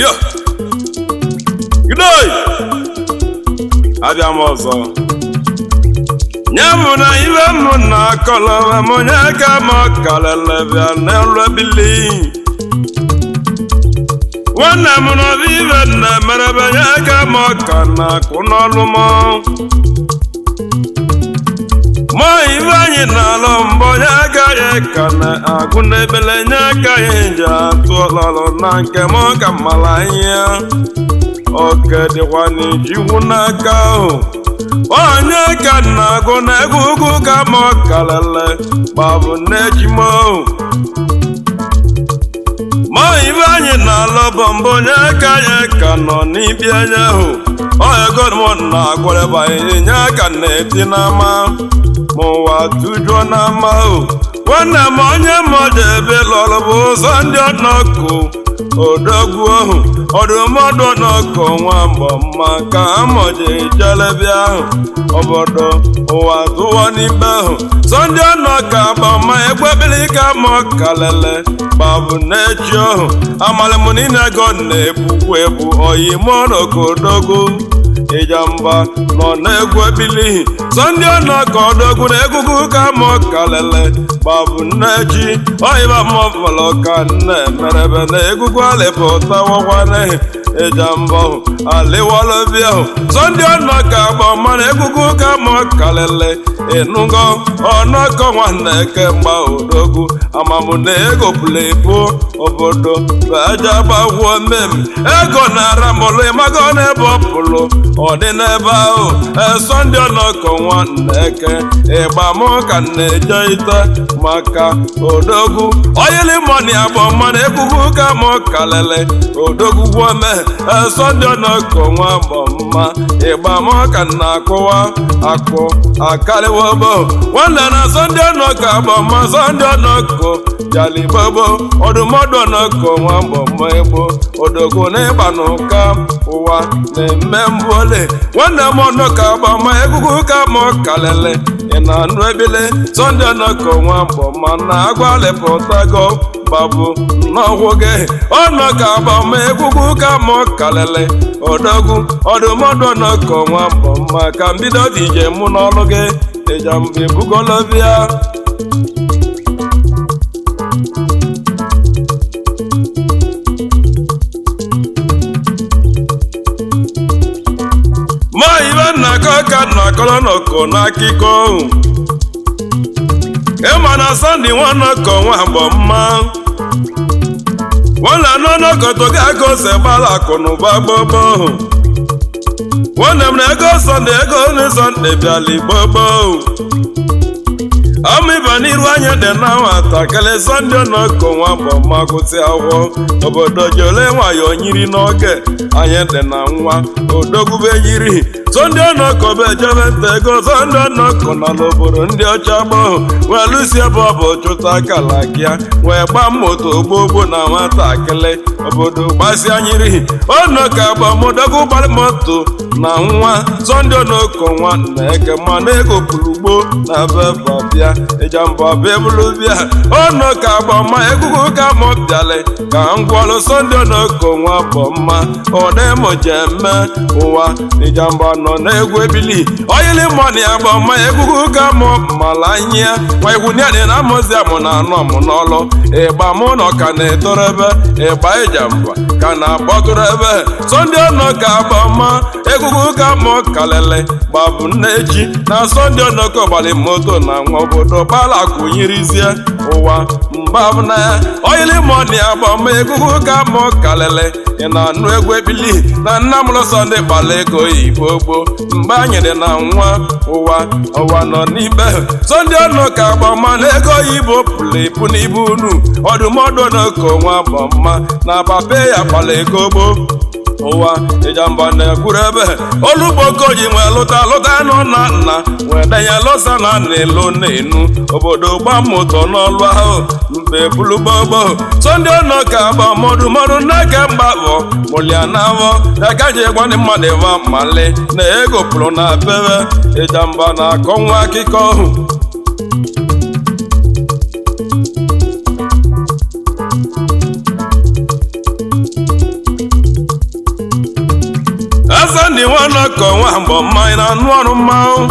Yo! Gidoi! Abịa m ọzọ. Nye bụ na ibe m na-akọlọba m onye ka m kalele bịa n'elu ebili. Nwanne m nọbụ ibe nna merebe nye ka m ka na-akụ n'ọlụ m. Ma ibe anyị na-alụ mbọ nye agaghị ka na-agụ n'ebele nye agaghị nje atụ ọlọlụ na nke m ka mara ihe. Oke dịkwa n'ijiwu n'aka ahụ. Onye ka na-agụ na egwu ugwu ka m kalele gbabụ nne-ji m ahụ. Ma ibe anyị na-alụ bụ mbụ nye aka anyị ka nọ n'ibi anya ahụ. Onye m na-agwụrịba nye aka na-eti n'ama ma ụwa tụjuo n'ama ahụ. Nwanne m onye mmadụ ebe lọrọ bụ ụzọ ndị ọnọkụ odogwu ahụ ọdụmọdụ ọnọkụ nwa mgbọ mma ka amọji jelebịa ahụ obodo ụwa tụwa n'ikpe ahụ sọ ndị ọnọkụ agbama egbebili ka mọ kalele gbabụ n'echi ahụ amalị m niile ego na-ebukwa ebu oyi mọnọkụ odogwu ịjamba nọ na-egwu ebili sọ ndị ọnọkụ odogwu na egwugwu ka mọ kalele gbabụ nneji oyiba mọbụlụ ka nne merebe na egwugwu alịpụtawakwane ịjamba ahụ alịwalobia ahụ sọ ndị ọnọkụ agba mana egwugwu ka mọ kalele ịnụgo ọnọkọ nwanne kemgba odogwu amamụ na ego pụrụ ebu obodo aja gbagwuo mmemme ego na-ara mụlụ ịmago n'ebe ọ pụrụ ọ dị n'ebe ahụ esọ ndị ọnọkọ nwanne eke ịgba mụ ka na-eje ite maka odogwu oyili mọni agbọ mana egwugwu ka mụ kalele odogwu gwome esọ ndị ọnọkọ nwa agbọ mma ịgba mụ ka na-akụwa akụ akarịwobo nwanne na asọ ndị ọnọkọ agbọ mma sọ ndị ọnọkọ jalibobo ọdụmọdụ ọnọkọ nwa agbọ mma egbo odogwu na ịgba n'ụka ụwa na-eme mbụole nwanne m ọnọkọ agbọ mma egwugwu ka mụ kalele ị na-anụ ebile sọnde ọnọkọ nwa agbọ mma na agwa alịpụtago gbabụ n'ọgwụ gị ọnọkọ agbọ mma egwugwu ka mụ kalele odogwu ọdụmọdụ ọnọkọ nwa agbọ mma ka mbido dị ije mụ n'ọlụ gị ịjamba ebugolobịa. Ma ibe nnakọ ka nnakọrọ nọkọ n'akụkọ ahụ ịma na sọnde nwa nọkọ nwa agbọ mma nwanne anọ nọkọtọ ga-ego ose gbara akụ na ụba gbogbo ahụ nwanne m na ego sọnde ego onye sọnde bịala igbo gboo ọmịba n'iru anya dị na nwatakịrị sọnde nọkọ nwa agbọ mma gụsị akwụkwọ obodo jole nwayọ nyiri n'oge anyị dị na nwa odogwube yiri sọnde ọnọkọ bụ ejebe nta ego sọnde ọnọkọ nọ n'obodo ndị ọcha gboo wee lụsi ebe ọ bụ chụta kalakịa wee gbaa moto gbogbo na nwatakịrị obodo gbasi anyịrị ọnọkọ agbamodogwu gbara moto na nwa sọnde ọnọkọ nwa na-eke mana ego pụrụ ugbo na beba bịa ịjamba bịa bụrụ bịa ọnọkọ agbama egwugwu ka mụ bịalị ka ngwọrụ sọnde ọnọkọ nwa bụ mma ọdịmojeme ụwa ịjamba nọ na-egwu ebili oyili mọni agbama egwugwu ka mụ mara ihe ma egwu niile na amụzi amụ na anụ ọmụ n'ọlụ ịgba mụ nọ ka na-etoro ebe ịgba ịjamba ka na-akpọtụrụ ebe sọnde ọnọkọ agbama egwugwu ka mụ kalele gbabụ nneji na sọnde ọnọkọ gbalị moto na nwa obodo gbala kwụnyirizie ụwa mgba na ya oyili mọni agbama egwugwu ka mụ kalele ị na-anụ egwu ebili na nna m lụ sọnde gbala ego oyibo gboo mgbe anyị dị na nwa ụwa ụwa nọ n'ibe sọnde ọnọkọ agbama na ego oyibo pụrụ epu n'ibu unu ọdụmọdụ ọnọkọ nwa agbama na papa ya gbala ego gboo ụwa ịjamba na-ekwuru ebe olugbo ji nwee lụta lụta nọ na nna wee denye lụsa na na-elu na-enu obodo gba moto n'ọlụ ahụ mgbe bulu gbogbo sọnde ọnọkọ agba mọdụ mọdụ n'aka mgbabọ mụlia na avọ ya ji gwa ndị mmadụ ịva mali na ego pụrụ na bebe ịjamba na-akọ nwa akụkọ ọhụ. Ọnọkọ nwa mgbọ mmanya na anụ ọrụ mmanwụ.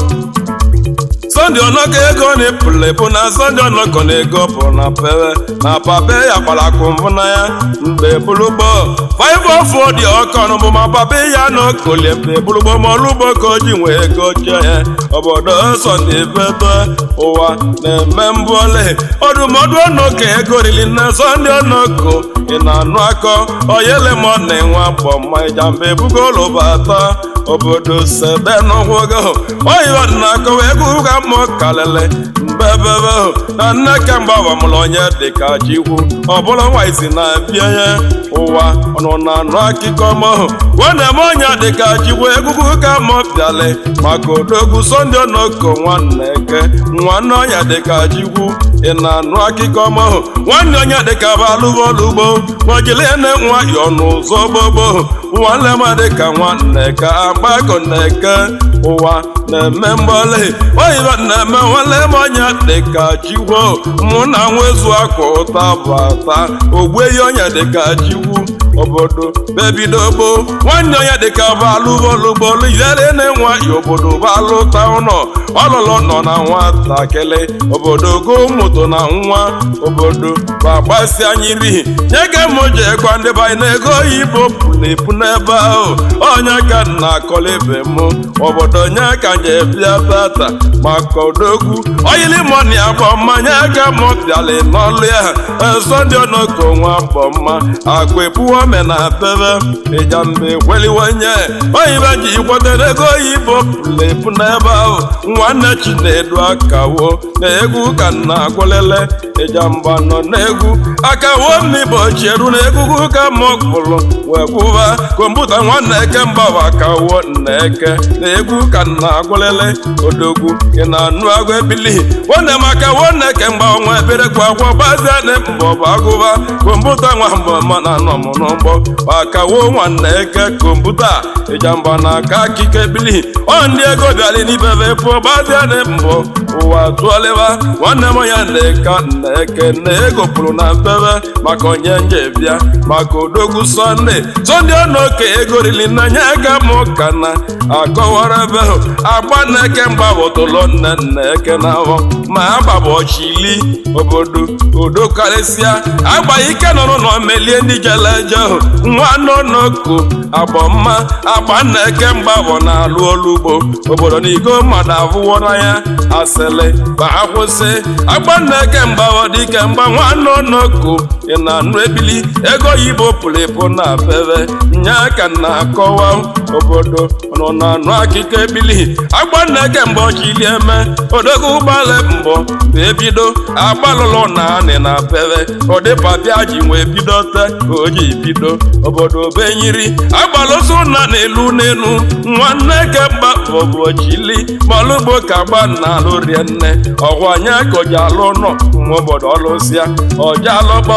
Sunday Ọnọkọ ego na ịpụlụ na Sunday Ọnọkọ na ego pụrụ na pere na pape ya kpara akụ mbụ na ya mgbe bulugbo 504 dị ọkọ bụ ma pape ya na okolie mgbe bulugbo ma ọlụgbo ka o ji nwee ego chee ya obodo Sunday bebe ụwa na-eme mbụole ọdụmọdụ Ọnọkọ ego riri na Sunday Ọnọkọ ị na-anụ akọ oyele ma ọ na-enwe agbọ mma ịjamba ebugolụbata obodo sebe n'ụgwọgo oyibo na-akọwa egwu ka mmụọ kalịlị mbebebe na nne kemgbe agbamụrụ onye dịka chikwu ọ bụrụ nwa isi na-abịa ya ụwa ọnụ na anụ akụkọ mọhụ nwanne m onye dịka chikwu egwugwu ka mọ bịalị maka odogwu Sunday Ọnọkọ nwanne eke nwanne onye dịka chikwu ị na-anụ akụkọ mọhụ nwanne onye dịka balụvolugbo nwajilene nwayọ n'ụzọ gbogbo nwanne m dịka nwanne ka agbakọ na-eke ụwa na-eme mgbalị oyibo na-eme nwanne m onye dịka chikwu mụ na nwezu akwa ụta bụ ata ogbuehi onye dịka chikwu obodo bebido gboo nwanne onye dịka balụvolugbo yere nwayọ obodo balụta ụlọ ọlụlụ nọ na nwatakịrị obodo go moto na nwa obodo gbagbasi anyị ri nye ka m ji gwa ndị be anyị na ego oyibo pụrụ epu n'ebe ahụ onye ka nna akọla ibe m obodo nye ka nje bịa tata maka odogwu oyili mọni agbọ mmanya ka m bịalị n'ọlụ ya Sunday Ọnọkọ nwa agbọ mma akwa epuwo me na bebe ịjambe kweliwenye oyibe ji kwadoro ego oyibo pụrụ epu n'ebe ahụ nwanne Chinedu akawo na egwu ka nna agwalele ịjamba nọ n'egwu akawo mmibo chieru na egwugwu ka mụ kpụrụ wee kwụba kọmputa nwanne eke mgbawa akawo nna eke na egwu ka nna agwalele odogwu ị na-anụ agụ ebili nwanne m akawo nna eke mgba nwa ebere kwa agwọ gbazie na mbọ bụ agụba kọmputa nwa mbọ ma na anọ m n'ụgbọ akawo nwanne eke kọmputa ịjamba na aka akike ebili ọ ndị ego bịara n'ibebe pụọ gbazie na mbọ ụwa tụọlịba nwanne m ya na-eka nna eke na ego pụrụ na mbebe maka onye nje bịa maka odogwu Sunday Sunday Ọnọkọ ego rili n'anya ka mụ ka na akọwara ebe agba na-eke mgbabụtụlụ nne nna eke na ahụ ma agbabụ ọchịli obodo odo karịsịa agba ike nọ n'ụlọ melie ndị jele eje nwa Ọnọkọ agbọ mma agba nna eke mgbabọ na-alụ olugbo obodo na igo mmadụ avụwo n'anya asịlị ma akwụsị agba nna eke mgbabọ dike mgba nwa Ọnọkọ ị na-anụ ebili ego oyibo pụrụ ịpụ na bebe nya ka na-akọwa obodo nọ na-anụ akụkọ ebili agba nna eke mgbe ọchịli eme odogwu ụgbọala mbọ ebido agbalụlụ na anị na bebe ọdịpabịa ji wee bido te oji bido obodo benyiri agbalụsụ na n'elu n'elu nwanne eke mgba bọbụ ọchịli malụgbo ka agba na alụ rie nne ọhụ anya ka ọja alụ nọ nwa obodo ọlụsịa ọja alụgbọ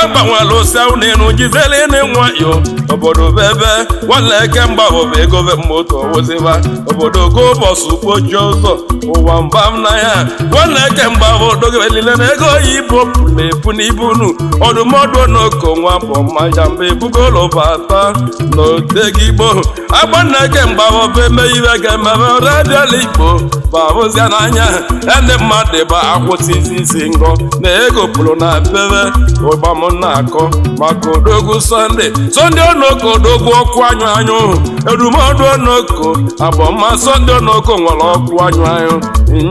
agbanwela ụsịa n'elu jizeli nwayọ obodo bebe nwanne eke mgba bọbụ ego moto wụziba obodo go bọsụ kpochie ụzọ ụwa mba m na ya nwanne eke mgba bụ dogere na ego oyibo pụrụ epu n'ibunu ọdụmọdụ Ọnọkọ nwa bụ mmanya mgbe ebugolụbata n'otegigbo agba nna eke mgba bụ eme ibe ga-emebe rediala igbo bụ abụzia n'anya ndị mmadụ bụ akwụsịzi isi ngọ na ego pụrụ na bebe ụgbam na-akọ maka odogwu Sunday Sunday Ọnọkọ odogwu ọkụ anyụ anyụ erumọdụ Ọnọkọ agbọmma Sunday Ọnọkọ nwere ọkụ anyụ anyụ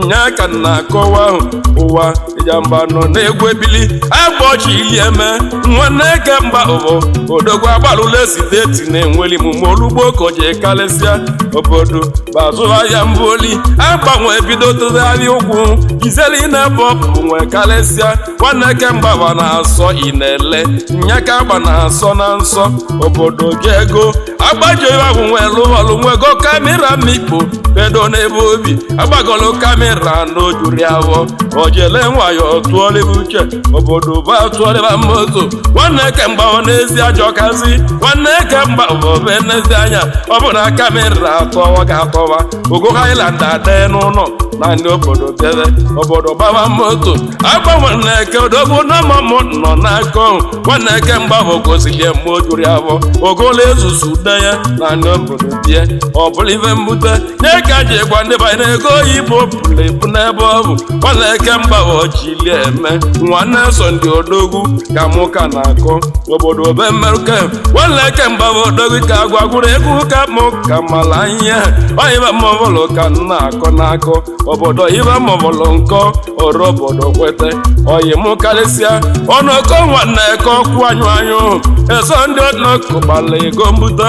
nya ka na-akọwa ahụ ụwa ịjamba nọ na-egwu ebili agba ọchị ili eme nwanne eke mgba ụbụ odogwu agbalụla esiteti na-enweli mume olugbo koje karịsịa obodo bazụra ya mboli agbanwe bido tụgharị ụkwụ izeli na-ebe ọ bụ nwe karịsịa nwanne eke mgbaba na-asọ ị na-ele nya ka agba na-asọ na nsọ obodo ji ego agbajo ahụ nwere ọlụ nwego kamera mikpo bedo n'ebe obi agbagolo kamera. Kamera na ojuri ahụ ojele nwayọ tụọlịba uche obodo ba tụọlịba moto. Nwanne kemgbe ọ n'ezi ajọkazi, nwanne kemgbe obe n'ezi anya, ọ bụ na kamera atọwa ga-atọwa ogo Highland adee n'ụlọ na ndị obodo bịara obodo gbawa moto agbanwe nneke odogwu n'ọmụmụ nọ n'aka. Nwanne kemgbe bụ gosilie mgbe o juru ya bụ ogola ezuzu de ya na ndị obodo bie. Ọ bụla ife mbute nye ka ji gwa ndị banyere ego oyibo pụrụ epu n'ebe ọ bụ. Nwanne kemgbe ochilie eme nwanne so ndị odogwu ka mụ ka na-akọ obodo be mmerụke. Nwanne kemgbe bụ odogwu ka agwa gwụrụ egwu ka mụ ka mala ihe oyibe mọbụlụ ka m na-akọ n'akọ obodo ibe mọbụlụ nkọ ọrụ obodo kwete oyi mụ karịsịa ọnụkọ nwanne ka ọkụ anyụ anyụ eso ndị ọnọkụ gbala ego mbute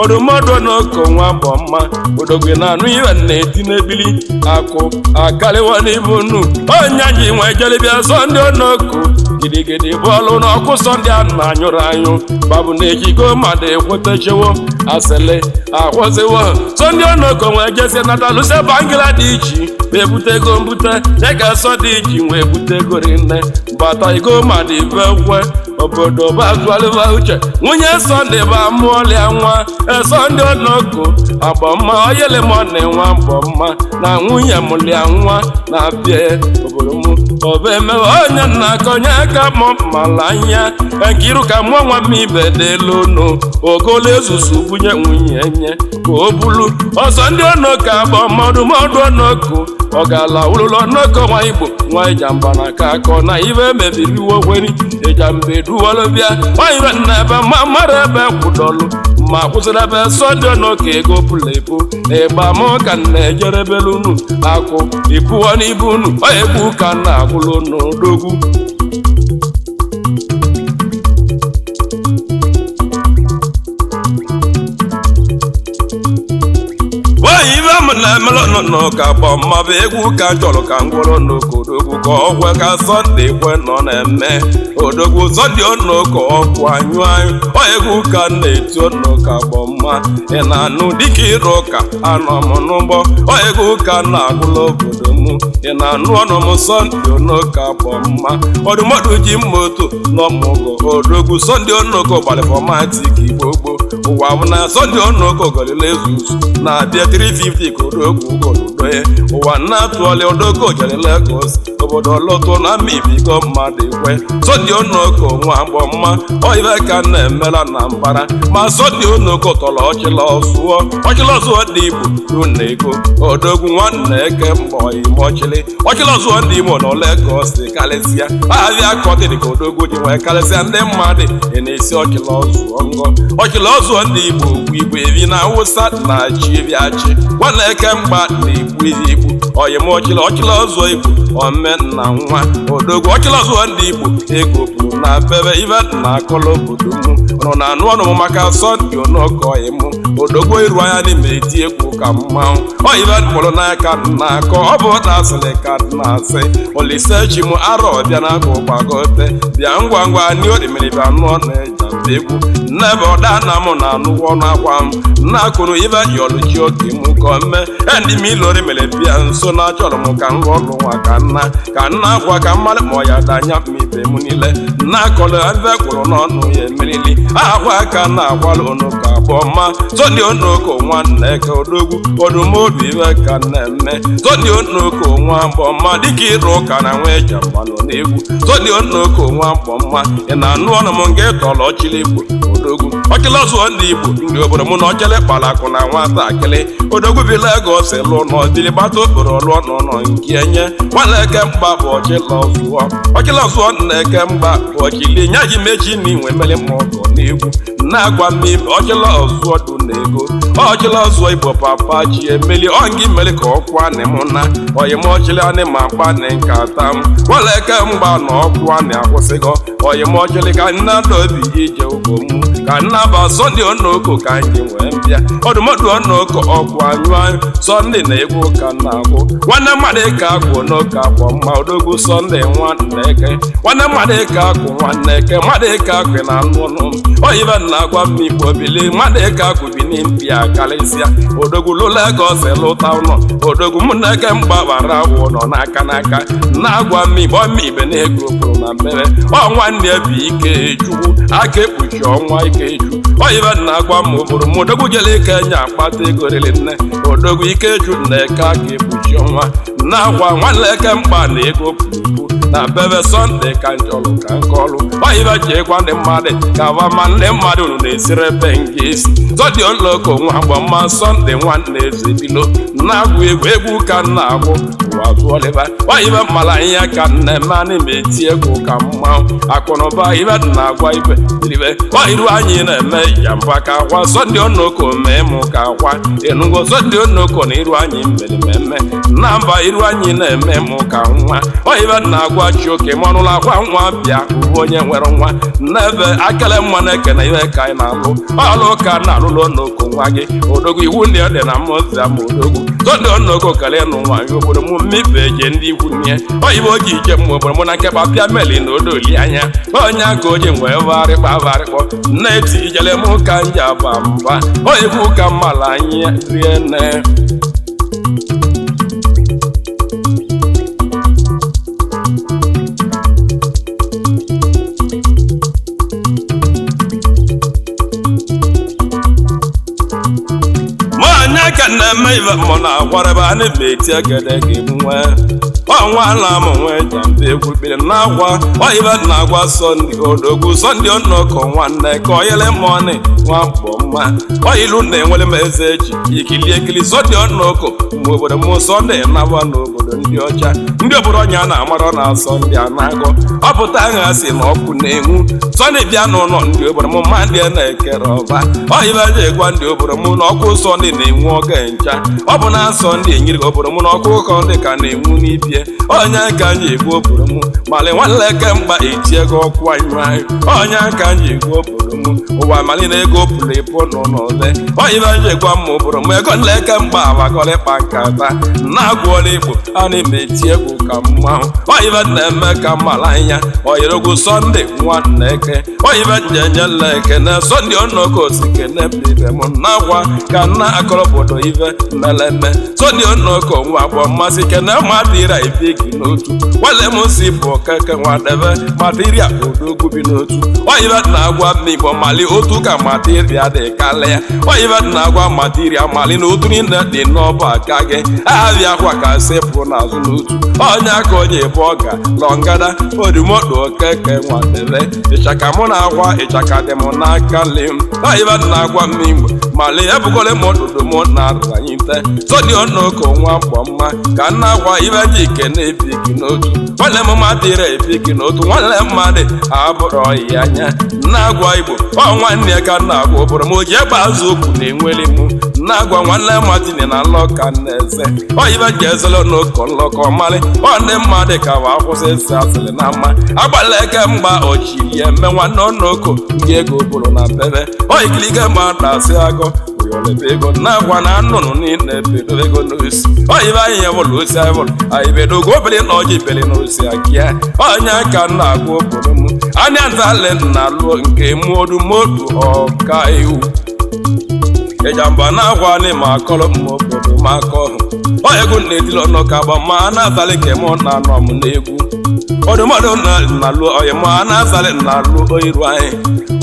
ọdụmọdụ ọnọkụ nwa bụ mma odogwu na anụ ibe na-eti n'ebili akụ akarịwa n'ibu nnu ọnya ji nwe jelibịa sọ ndị ọnọkụ gidigidi bọọlụ n'ọkụ sọ ndị a na-anyụrụ anyụ babụ na-ejigo mmadụ ekwetechewo asịlị akwụsịwo sọ ndị ọnọkụ nwee jesie nata lụse bangla dị iche ebute ego mbute dịka sọ dị iji wee bute ego rinne bata ego mmadụ ibe kwe obodo bazụalịba uche. Nwunye Sọnde ba mụọlịa nwa esọnde ọnọkụ agbọmma oyelemọna nwa mbọmma na nwunye mụlịa nwa na bịa obodo m ọbụ emewe onye nna akọnye aka mụ mala anya nkiru ka mụọ nwa m ibe delu nụ ogolo ezuzu bunye nwunye nye ka o bulu ọsọ ndị ọnọkụ agbọmma ọdụmọdụ ọnọkụ ọ ga-ala ụlọ ọnọkọ nwa igbo nwa ijamba na aka akọ na ibe mebiri iwe okweri ijamba eduwalụbịa nwa ibe nna ebe ma mmadụ ebe kwụdọlụ ma kwụsịrị ebe sọndị ọnọkọ ego pụrụ epu ịgba mụ ka m na-ejerebelu unu akụ ịpụọ n'ibu unu ọ egwu ka m na-agwụlụ n'odogwu. Nwaanyị ibe m na-emelụ nụnụ ka gbọmma bụ egwu ka m chọrọ ka m gwụrụ n'okodogwu ka ọkwe ka Sọnde kwe nọ na-eme odogwu Sọnde ọnụ ka ọkwụ anyụ anyụ ọ egwu ka m na-eti ọnụ ka gbọmma ị na-anụ dịka ịrụ ụka anọ m n'ụgbọ ọ egwu ka m na-agụlụ obodo m ị na-anụ ọnụ m Sọnde ọnụ ka gbọmma ọdụmọdụ ji moto n'ọmụgọ odogwu Sọnde ọnụ ka gbalịfọmatik igbo gboo ụwa bụ na Sọnde ọnụ ka ogolile ezuzu na-abịa 350 ka odogwu goludoye ụwa na-atụọlị odogwu jere Lagos obodo lọtụ na mmibigo mmadụ ekwe Sọnde ọnụko nwa agbọmma oibe ka na-emela na mbara ma Sọnde ọnụko tọrọ ọchịla ọzụọ ọchịla ọzụọ dị igbo ru na ego odogwu nwanne eke mgbe ọchịlị ọchịla ọzụọ ndị Imo nọ Lagos karịsịa ahịa kọtịrị ka odogwu ji wee karịsịa ndị mmadụ ị na-esi ọchịla ọzụọ ngọ ọchịla ọzụọ ndị Igbo ugwu igwe ebi na Awụsa na chi ebi achị nwanne eke mgba na-egbu ezi igbu oyim ọchịla ọchịla ọzụọ igbo omenna nwa odogwu ọchịla ọzụọ ndị Igbo ego pụrụ na bebe ibe na akọlọ obodo m nọ na anụ ọnụ m maka Sọnde ọnụọkọ ịmụ odogwu iru anya n'ime eti egwu ka mmanwụ oyibe mkpụrụ n'aka na-akọ ọ bụ na asịrị ka na-asị Olise chi m arọ bịa na akụ gbagote bịa ngwa ngwa ndị orimiri bịa nụọ na ịjamba egwu nnebe ọda na m na anụgwọ ọnụ akwa m nna akụrụ ibe yọrọ chi oke m ka o mee ndị m ilori mere bịa nso na achọrọ m ka m rụọ ọrụ nwa ka nna ka nna akwa ka mmadụ ma ọ ya danya m ibe m niile nna akọrọ ebe kwụrụ n'ọnụ ya emerili akwa aka na akwalụ ọnụ ka abụọ ma Sọnde ọnụko nwanne ka odogwu ọdụmobi ibe ka na-eme Sọnde ọnụko nwa mgbọmma dịka ịrụ ụka na nwa ịjamba nọ n'egwu Sọnde ọnụko nwa mgbọmma ị na-anụ ọnụ m nke tọrọ ọchịlị igbo odogwu ọchịlị ọzụọ ndị igbo ndị obodo mụ na ọchịlị kpara akụ na nwatakịrị odogwu bi Lagos lụọ n'ọdịrị gbata okporo lụọ n'ụlọ nke enye nwaneke mgba bụ ọchịlị ọzụọ ọchịlị ọzụọ nneke mgba bụ ọchịlị nya ji mechi na inwe mere ma ọgọ n'egwu na-agwa m ibe ọchịlị ọzụọ dị na ego ọchịlị ọzụọ igbo papa chi emeli ọngị mere ka ọkwa nị mụ na oyim ọchịlị anị ma akpa nị nkata m nwaneke mgba na ọkwa nị akwụsịgo oyim ọchịlị ka nna dobi ije ugo m Ka nnaba Sọnde Onoko ka anyị wee bịa ọdụmọdụ Onoko ọkwụ anyụ anyụ Sọnde na egwu ka na-agwụ nwanne mmadụ ka agwụ n'oke agbọ mma odogwu Sọnde nwanne eke nwanne mmadụ ka akwụ nwanne eke mmadụ ka akwụ na anụ ọnụ oyibe na-agwa m igbo bili mmadụ ka akwụ bi n'mpi karịsịa odogwu lụ Legọs lụta ụlọ odogwu mụ na eke mgbabara ụlọ n'aka n'aka na-agwa m igbo m ibe na ego pụrụ na mmere ọ nwanne bụ ike chukwu aka ekpuchi ọnwa ike eju oyibe na-agwa m obodo m odogwu jere ike nya akpata ego riri nne odogwu ikeju na eke aka ekpuchi ọnwa na-agwa nwanne eke mkpa na ego pụrụ na bebe Sọnde ka njọlụ ka nkọlụ oyibe ji gwa ndị mmadụ ka ma ndị mmadụ unu na-esiri ebe nga esi Sọnde Onoko nwa agbamma Sọnde nwanne eze bilo na-agwụ egwu egwu ka m na-agwụ ụwa tụọlịba oyibe mmara ihe ka m na-eme anyị ma eti egwu ka mmanwụ akụnụba ibe na-agwa ibe ibe oyiru anyị na-eme yamba ka akwa Sọnde Onoko mee mụ ka akwa enugo Sọnde Onoko na iru anyị mere mmemme na mba iru anyị na-eme mụ ka nwa oyibe na-agwa chi oke ma ọnụla akwa nwa bịa uwe onye nwere nwa n'ebe akele mma na-ekene ihe ka anyị na-alụ ọlụ ka na-alụlụ Onoko nwa gị odogwu iwu ndị ọ dị na mmụza ma odogwu Sọnde Onoko kelee nụ nwaanyị obodo m mmibe eje ndị ikwu nne oyibo oji ije m obodo mụ na nkekpa pịa meli na odoli anya onye aka oji wee varịkpa varịkpọ na-eti ijele m ka nji aba mba oyikwu ka mmala anyị rie nne. Anya ka na-eme ibe mụ na-agwarebe anyị ma eti egede gị nwee ọnwa na amụ nwee jamba egwu biri na-agwa oyibe na-agwa Sọnde odogwu Sọnde Onoko nwanne ka oyele mọni nwa mkpọ mma oyilu na-enwere m eze eji ikili ekili Sọnde Onoko mgbe obodo m Sọnde naba n'obodo ndị ọcha ndị obodo ọnya na-amarọ na Sọnde a na-agọ ọpụta ha si na ọkụ na-enwu Sọnde bịa n'ụlọ ndị obodo m ma ndị na-ekere ọba oyibe ji gwa ndị obodo m na ọkụ Sọnde na-enwu oge ncha ọ bụ na Sọnde enyiri obodo m na ọkụ ụkọ ndị ka na-enwu n'ibie onye ka anyị egwu obodo m mali nwanne eke mkpa eti ego ọkụ anyụ anyị onye ka anyị egwu obodo m ụwa mali na ego pụrụ ịpụ n'ụlọ oyibe anyị gwa m obodo m ego nleke mkpa agbakọrịkpa nkata na-agwụọla igbo a na-eme eti egwu ka mmanwụ oyibe na-eme ka mmala anya oyirogwu Sọnde nwanne eke oyibe njenyela ekene Sọnde Onoko si kene ibe m na-agwa ka nna akọrọ obodo ibe mmeleme Sọnde Onoko nwa agbọ mmasị kene mmadụ ira ibe gị n'otu nwale m si bụ keke nwadebe matiria odogwu bi n'otu oyibe na-agwa m igbo mali otu ka matiria dị karịa oyibe na-agwa matiria mali na otu niile dị n'ọba aka gị abịa akwa ka sịpụ n'azụ n'otu onye aka onye bụ ọga lọngada odumọdụ keke nwadebe ịchaka mụ na-agwa ịchaka dị m n'aka lim oyibe na-agwa m igbo mali ebugola m ododo m na-aranyite Sọnde Onoko nwa mkpọ mma ka nna agwa ibe ji ike na-ebigi n'otu nwanne m mmadụ ebigi n'otu nwanne mmadụ abụrụ ọyị anya na-agwa igbo ọ nwanne ka na-agwa obodo m oji egbe azụ okwu na-enweli m na-agwa nwanne Martin na nlọka na-eze oyibe ji ezelo n'ụkọ nlọkọ mmalị ọ ndị mmadụ ka wa akwụsị ịsị asịrị na mma agbala eke mgba ochiri eme nwanne Onoko ndị ego bụrụ na bebe oyikilike mmadụ asị agọ oyolebe ego na-agwa na nnụnụ niile bedo ego n'osi oyibe anyị ya bụrụ osi anyị bụrụ anyị bedo ogo obere na ọjị bere n'osi akịa onye aka na-agwa obodo m anya ntali na-alụ nke modumodu ọka iwu ịjamba na-agwa anyị ma akọrọ m obodo m aka ọhụ ọ egwu na-etili ọnụ ka agba ma a na-atalị nke mụ na anọ m n'egwu ọdụmọdụ na-alụ ọyị ma a na-azalị na-alụ oyiru anyị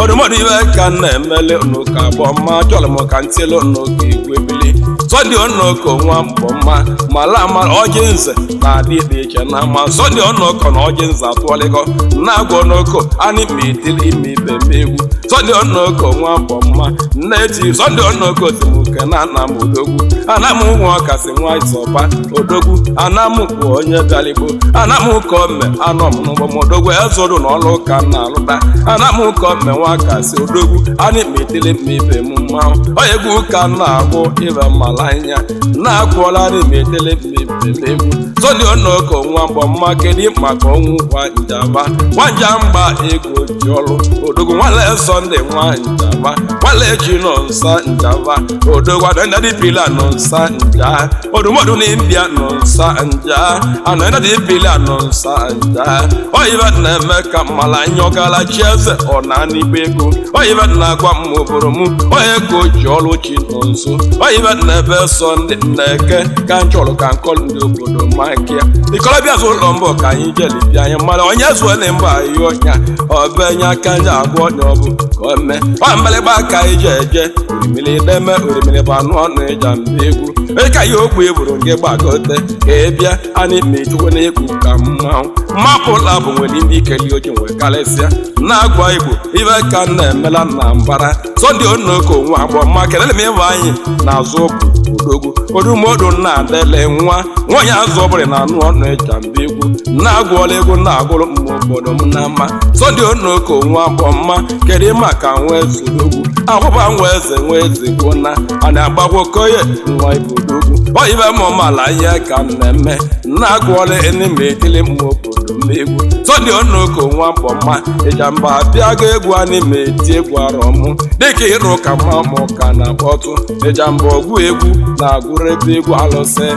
ọdụmọdụ ibe ka m na-emele n'ụka agbọ mma chọrọ m ka ntịlụ n'ụka igwe bili Sọnde Onoko nwa mgbọ mma mala ama ọjị nze na-adị dị iche na mma Sọnde Onoko na ọjị nze atụọlịgọ na-agwa Onoko anyị ma etili ime ibe m egwu Sọnde Onoko nwa mgbọ mma nne-eti Sọnde Onoko si m uke na ana m odogwu ana m nwa ọkasị nwa ịsọpa odogwu ana m bụ onye bịaligbo ana m ka ome anọ m n'ụgbọ m odogwu ezodu na ọlụ ka m na-alụta ana m ka ome nwa kasị odogwu anyị ma etili m ibe m mmanwụ onye egwu ka m na-agwụ ibe mmala anya na-akwụọla anyị ma etili m ibe m egwu Sọnde Onoko nwa mgbọ mma kedu maka ọnwụ nwa njaba nwanjamba ego ji ọlụ odogwu nwale Sọnde nwa njaba nwale chi nọ nsa njaba odogwu adọndadị pila nọ nsa nja odumodu na imbia nọ nsa nja anọndadị pila nọ nsa nja oyibe na-eme ka mmala anya ọgala chi eze ọ na-anigba ego oyibe na-agwa m obodo m onye ka o ji ọlụ chi nọ nso oyibe na-ebe Sọnde na-eke ka m chọrọ ka nkọlụ ndị obodo makia ikolobịa zụ ụlọ mbụ ka anyị jelibịa anyị mara onye zụọ na mba anyị ọnya ọbenya aka nje agwọ ọnya ọ bụ ka o mee ọ mgbịrịgba ka anyị ji eje orimiri deme orimiri bụ anụ ọnụ ịja mba egwu ka ya okwu egburu gị gbagote ka ị bịa anyị na-echukwu n'egwu ka mmanwụ mmapụla bụ nwere ndị ikeli oji nwee karịsịa na-agwa igbo ibe ka m na-emela na mbara Sọnde Onoko nwa agbọ mma kelele m ịba anyị na-azụ bụ odogwu odumodu na-adele nwa nwaanyị azụ ọbụla na anụ ọnụ ịja mba egwu na-agwụọla egwu na-agụrụ mma obodo m na mma Sọnde Onoko nwa agbọ mma kedu maka nwa eze odogwu akwụba nwa eze nwa eze gwụ na a na-agbagwo koye nwa ibu odogwu oyibe mụmala ihe ka m na-eme na-agụọla enime etili mma obodo m egwu Sọnde Onoko nwa mkpọ mma ịjamba abịago egwu a n'ime eti egwu arọ mụ dịka ịrụ ka mma mụ ka na-akpọtụ ịjamba ọgwụ egwu na-agụrụ ebe egwu alụsị.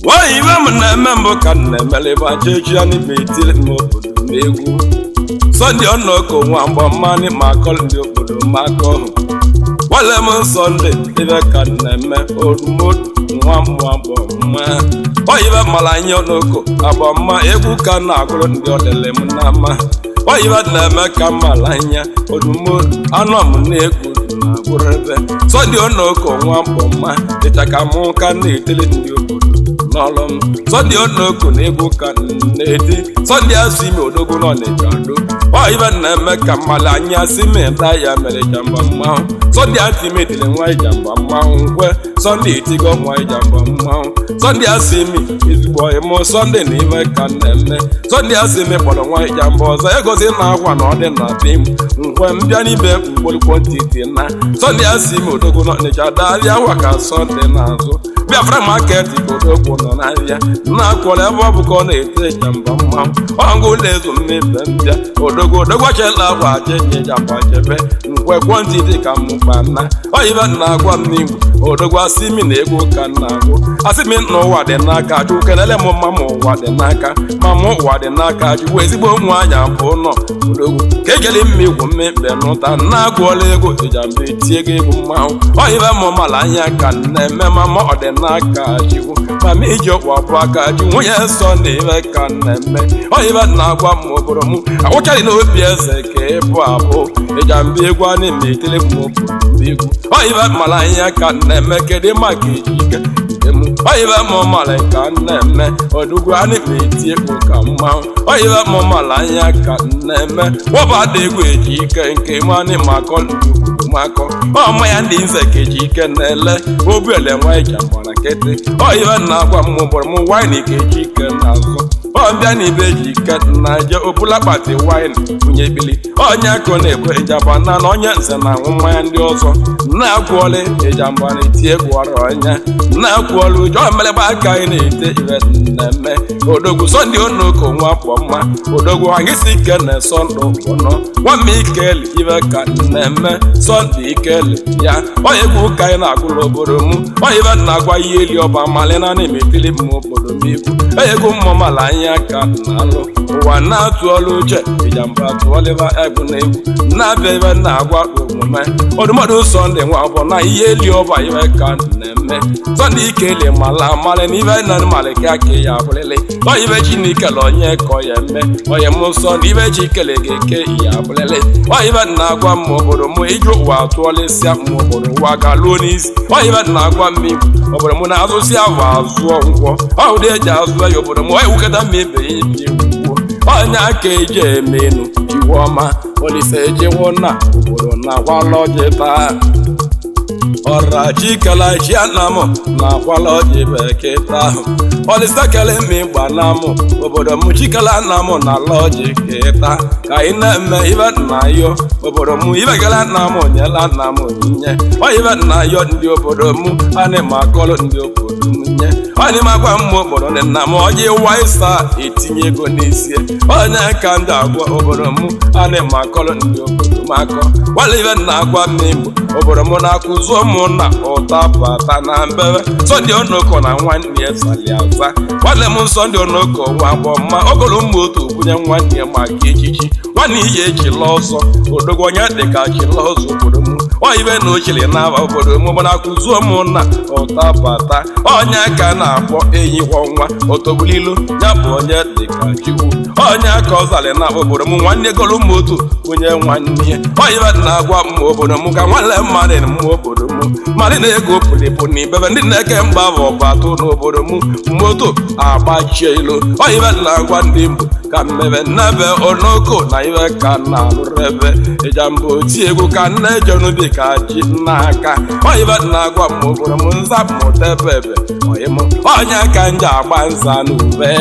Nwaanyị ibe m na-eme mbụ ka m na-emeleba jeji ya n'ime etiri m obodo m egwu Sọnde Onoko nwa mgbọ mmanụ ma akọ ndị obodo m aka ọhụ nwale m Sọnde ibe ka m na-eme odumodu nwa mmụọ agbọ mma oyibe mara anyị Onoko agbọ mma egwu ka m na-agụrụ ndị ọlele m na mma oyibe na-eme ka m mara anya odumodu anụ m na-egwu na-agụrụ ebe Sọnde Onoko nwa mgbọ mma dịcha ka mụ ka m na-etiri ndị obodo n'ọlụ m Sọnde Onoko na egwu ka na-eti Sọnde asụ ime odogwu nọ n'Ịja ado oyibe na-eme ka mmalị anya si meta ya mere jamba mmanwụ Sọnde asị ime etiri nwa ịjamba mmanwụ nkwe Sọnde etigo nwa ịjamba mmanwụ Sọnde asị ime ezigbo ịmụ Sọnde na ibe ka na-eme Sọnde asị ime kpọrọ nwa ịjamba ọzọ egozi na akwa na ọ dị na be m nkwe mbịa n'ibe mgbolikwo ntiti na Sọnde asị ime odogwu nọ n'Ịja darịa akwa ka Sọnde na-azụ Biafra market ka odogwu nọ n'ahịa na-akwọrọ ebe ọ bụ ka ọ na-ete jamba mmanwụ ọngụ ụlọ ezu mmepe mbịa odogwu odogwu achela akwa chenye jamba chebe nkwe ntị ka mụkpa nna oyibe na-agwa m n'igbo odogwu asị mi na egwu ka m na-agụ asị mi na ụwa dị n'aka chukwu kelele m mma ma ụwa dị n'aka ma mụ ụwa dị n'aka chukwu ezigbo nwa anya bụ nọ odogwu ka ekele mma igwu mmekpe nụta na-agụọla egwu ịjamba etie gị egwu mmanwụ oyibe m mala anya ka m na-eme ma ma ọ dị n'aka chukwu ma m iji ọkpụ abụ aka ji nwunye Sọnde ibe ka m na-eme oyibe na-agwa m obodo m awụchaghị n'obi eze ka ịbụ abụ ịjamba egwu a na-eme etili m obodo m egwu oyibe mara anya ka m na-eme kedu maka iji ike m oyibe m mara ka m na-eme odugwu a na-eme eti egwu ka mmanwụ oyibe m mara anya ka m na-eme wọba dị egwu eji ike nke mmanụ makọ ndị obodo makọ ọma ya ndị nze ka eji ike na-ele obiele nwa ịjamba na nkịtị oyibe na-agwa m ụbọrọ m waịn ka eji ike na-azụ ọbịa na ibe ji ike na je obula kpati waịn nwunye bili onye akụ na-ekwe ịjamba na na onye nze na-aṅụ mmanya ndị ọzọ na-akwụọla ịjamba na-eti egwu ọrụ ọnya na-akwụọla ụjọ mmerịgba aka anyị na-ete ibe na-eme odogwu Sọnde Onoko nwa pụọ mma odogwu anyị si ike na Sọnde ụnọ nwamma ikeli ibe ka na-eme Sọnde ikeli ya onye egwu ka anyị na-agụla obodo m onye ibe na-agwa ihe eli ọba malina na-emetili m obodo m egwu egwu mmụọ anya ka na-alụ ụwa na-atụ ọlụ uche ịjamba tụọlịba egwu na egwu na-abịa ibe na-agwa omume ọdụmọdụ Sọnde nwa bụ na ihe eli ọba ibe ka na-eme Sọnde ikele mala amalị na ibe na malị ka aka ya abụrịlị oyibe Chineke la onye ka ọ ya eme onye m Sọnde ibe chi kele ga-eke ya abụrịlị oyibe na-agwa m obodo m iji ụwa tụọlịsịa m obodo ụwa ga-alụọ n'isi oyibe na-agwa m igbo obodo m na-azụsị ahụ azụọ ngwọ ọhụ dị eji azụ ya obodo m ewukọta m ibe ya ibi egwuo onye aka eji eme enu jiwe ọma Olise ejewo na obodo na agwala ọjị taa. Ọra chikala chianam na akwala ọjị bekee ahụ ọlịsakele m ịgba na mụ obodo m chikala nna m na ala ọjị keta ka anyị na-eme ibe nna yo obodo m ibegala nna m nyela nna m onyinye ọ ibe nna yo ndị obodo m ana m akọlụ ndị obodo m nye onye m agwa m obodo ndị nna m ọjị waisa etinye ego n'isi onye ka ndị agwa obodo m ana m akọlụ ndị obodo m akọ wala ibe nna agwa m igbo obodo m na-akụzi ụmụnna ụta bata na mbebe Sunday Onoko na nwanne ya sali aza nwanne m Sunday Onoko nwa agbọ mma ogolo ụmụ otu bunye nwanne ya maka echichi nwanne ihe echila ọzọ odogwu onye dịka chila ọzọ obodo m oyibe na ochiri na obodo m mana akụzi ụmụnna ụta bata onye ka na-akpọ enyikwa nwa otobulilu ya bụ onye dịka chukwu onye aka ọzali na obodo m nwanne golu m otu onye nwanne ya oyibe na-agwa m obodo m ka nwanne mmadụ m obodo m mmadụ na-ego pụlịpụ na ibebe ndị na-eke mgba bụ ọbatụ n'obodo m moto agbachie ilu oyibe na-agwa ndị mbụ ka mmebe nnebe Onoko na ibe ka na-alụrụ ebe ịjamba oti egwu ka nne jenubi ka ji n'aka oyibe na-agwa m obodo m nza mụta ebe ebe oyim onye ka nje agba nza n'ube.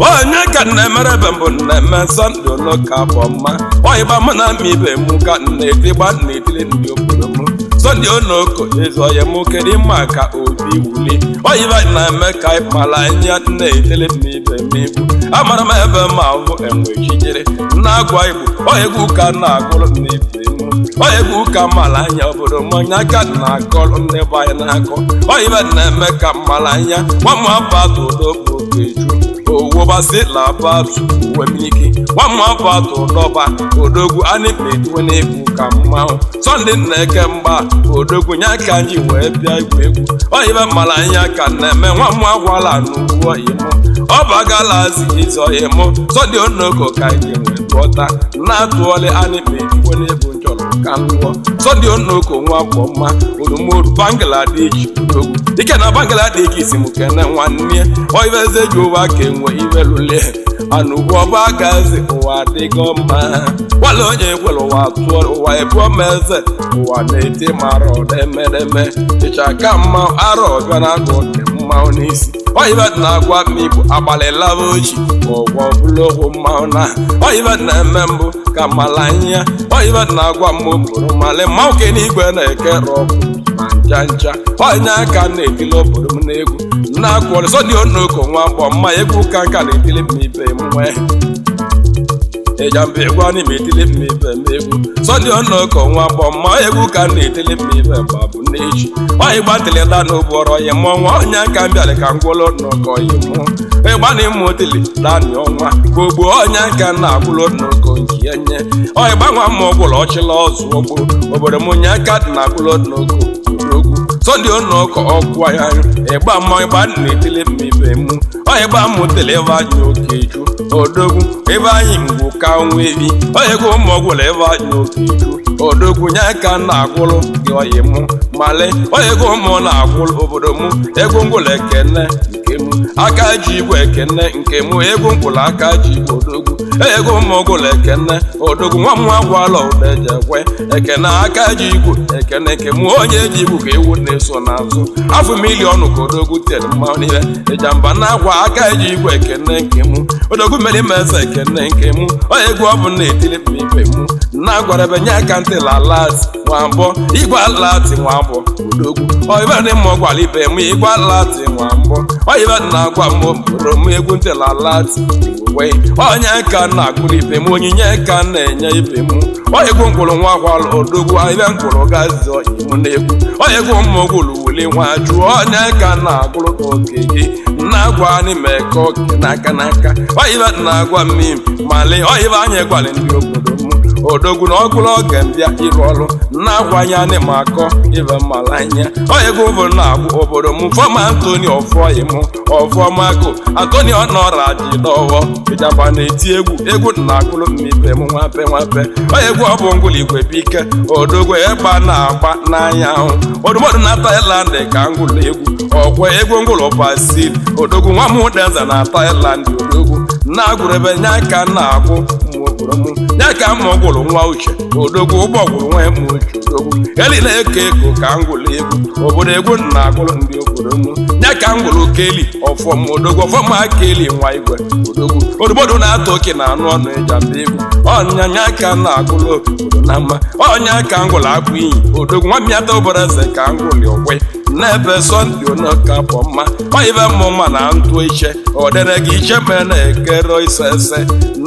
Onye ka nna-emere ebe mbụ nna-eme Sunday Onoko abụ mma ọyịgba mụ na mma ibe mụ ka nna-etigba nna-etili ndị obodo m Sunday Onoko eze ọyị mụ kedu mma ka obi wuli ọyịba na-eme ka ịkpala anya nna-etili m ibe m igbu amara m ebe m ahụ enwe chijere na-agwa igbo ọyịgwu ka na-agụrụ m ibe m ọyịgwu ka mara anya obodo m onye aka na-akọrọ ndị be anyị na-akọ ọyịba na-eme ka mmara anya nwa m abatu odogbo keju owobasi labatu uwemike nwamabatu dọba odogwu anịmetuwe n'egwu ka mmanwụ Sunday na-eke mgba odogwu nya ka anyị wee bịa igwu egwu oyibe mara anya ka na-eme nwa m agwala n'ugwu oyimụ ọbagalazi izoyimụ Sunday Onoko ka anyị wee tụọta na-atụọlị anịmetuwe n'egwu nchọrọ ka m lụọ Sunday Onoko nwa bụ mma odumodu Bangladesh odogwu ike na Bangladesh si m kene nwanne oibeze ji ụwa ka enwe iwe lule anụgwu ọba gazi ụwa adịgo mma wala onye kwere ụwa tụọ ụwa ebuo m eze ụwa na-eti mara ọdemedeme ịcha ka mma arọ ọbịa na-agụ oke mmanwụ n'isi oyibe na-agwa m igbo agbalị laba oji ụgwọ bụla okwu mmanwụ na oyibe na-eme mbụ ka mala anya oyibe na-agwa m bụrụ mali mmanwụ ke n'igwe na-eke rọbụ ma ncha ncha onye aka na-etili obodo m n'egwu na-akwụọrọ Sunday Onoko nwa mgbọ mma egwu ka nka na-etili m ibe m nwee ịjamba egwu anyị ma etili m ibe m egwu Sunday Onoko nwa mgbọ mma egwu ka na-etili m ibe mgba bụ n'echi onye gbatịlịda n'ụbọrọ ya mụọ nwa onye aka m bịara ka m gwụlụ nnọkọ ya mụọ ịgbana ịmụtili dani ọnwa gbogbo onye aka na-agwụlụ nnọkọ nke ya nye onye gbanwa ma ọgwụlụ ọchịla ọzụ ọgbụ obodo m onye aka na-agwụlụ nnọkọ odogwu Sunday Onoko ọkwụ ya ịgba mma ịgba na-etili m ibe mụ onye gba mụ tele ebe anyị okeju odogwu ebe anyị mgbu ka nwa ebi onye gụ ụmụ ọgwụlụ ebe anyị okeju odogwu nye aka na-agwụlụ gị oyi mụ male onye gụ ụmụ na-agwụlụ obodo mụ egwu ngwụlụ ekene nke mụ aka ji igwe ekene nke mụ egwu ngwụlụ aka ji igwe odogwu egwu ụmụ ọgwụlụ ekene odogwu nwa m agwala ụdejekwe ekene aka ji igwe ekene nke mụ onye ji igwu ka ewu na-eso n'azụ afọ miliọnụ ka odogwu tere mmanụ niile ịjamba na-agwa aka ji igwe ekene nke mụ odogwu mere meze ekene nke mụ onye egwu ọ bụ na-etili m ibe mụ na-agwara ebe nye aka ntị lalat nwambọ igwe alati nwambọ odogwu oyibe ndị mmụọ gwara ibe m igwe alati nwambọ oyibe na-agwa m obodo m egwu ntị lalati uwe onye ka na-agụrụ ibe m onyinye ka na-enye ibe m onye egwu ngwụrụ nwa gwara odogwu ibe ngwụrụ gazi imu n'egwu onye egwu mmụgwụrụ wuli nwa jụọ onye ka na-agụrụ oke gị na-agwa anyị mee ka oke n'aka n'aka oyibe na-agwa mmiri mali oyibe anyị gwara ndị obodo m odogwu na ọgụrụ oge mbịa ịrụ ọrụ na-agwanye anyị ma akọ ibe mmala anya onye bụ na-agbụ obodo m fọma Anthony ọfọyim ọfọmako Anthony ọnọra ji dọwọ ịjamba na-eti egwu egwu na-agụrụ m ibe m nwape nwape onye egwu ọ bụ ngwụlụ igwe bike odogwu ịgba na-agba n'anya ahụ odumọdụ na Thailand ka ngwụlụ egwu ọkwa egwu ngwụlụ Brazil odogwu nwa m denza na Thailand odogwu Na-agwụrụ ebe nya ka na-agwụ mmụọ m, nya ka mma gwụrụ nwa uche odogwu, ụgbọ gwụrụ nwa m uche odogwu, elile eko eko ka m gwụrụ egwu obodo, egwu na-agwụrụ ndị obodo m, nya ka m gwụrụ keli ọfọm odogwu, ọfọm aka eli nwa igwe odogwu, odobodo na-atọ oke na anụ ọnụ eji aba egwu ọnya, nya ka m na-agụrụ obodo na mma, ọnya ka m gwụrụ akpụ iyi odogwu, nwa mmịata obere eze ka m gwụrụ okwe n'ebe Sọnde onoka bụ mma oyibe mmụma na ntụ iche ọ dịrị gị iche mere na-ekere ise ese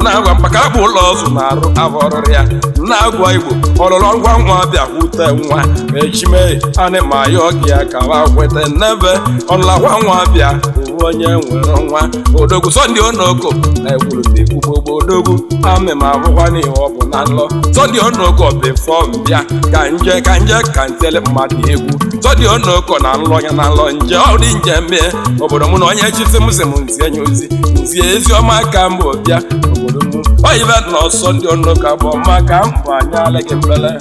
na-agwa mkpakara bụ ụlọ ọzụ na-arụ abọrịrị ya na-agwa Igbo ọlụlọ ngwa nwa bịakwute nwa echime anị ma ya ọgị ya ka wa kweta n'ebe ọlụlakwa nwa bịa bụ onye nwere nwa odogwu. Sọnde Onoko na-ekwuru na-ekwu gbogbo odogwu amị ma abụkwa n'ihe ọ bụ na nlọ Sọnde Onoko befọ mbịa ka nje ka nje ka ntele mmadụ egwu. Sọnde Onoko na nlọ ya na nlọ nje ọ dị njem mee obodo mụ na onye chisi m si m nzie nye ozi nzie ezi ọma ka mbụ bịa obodo m oyibe na ọsọ ndị Onoko bụ ọma ka mbụ anya alịghị mbele.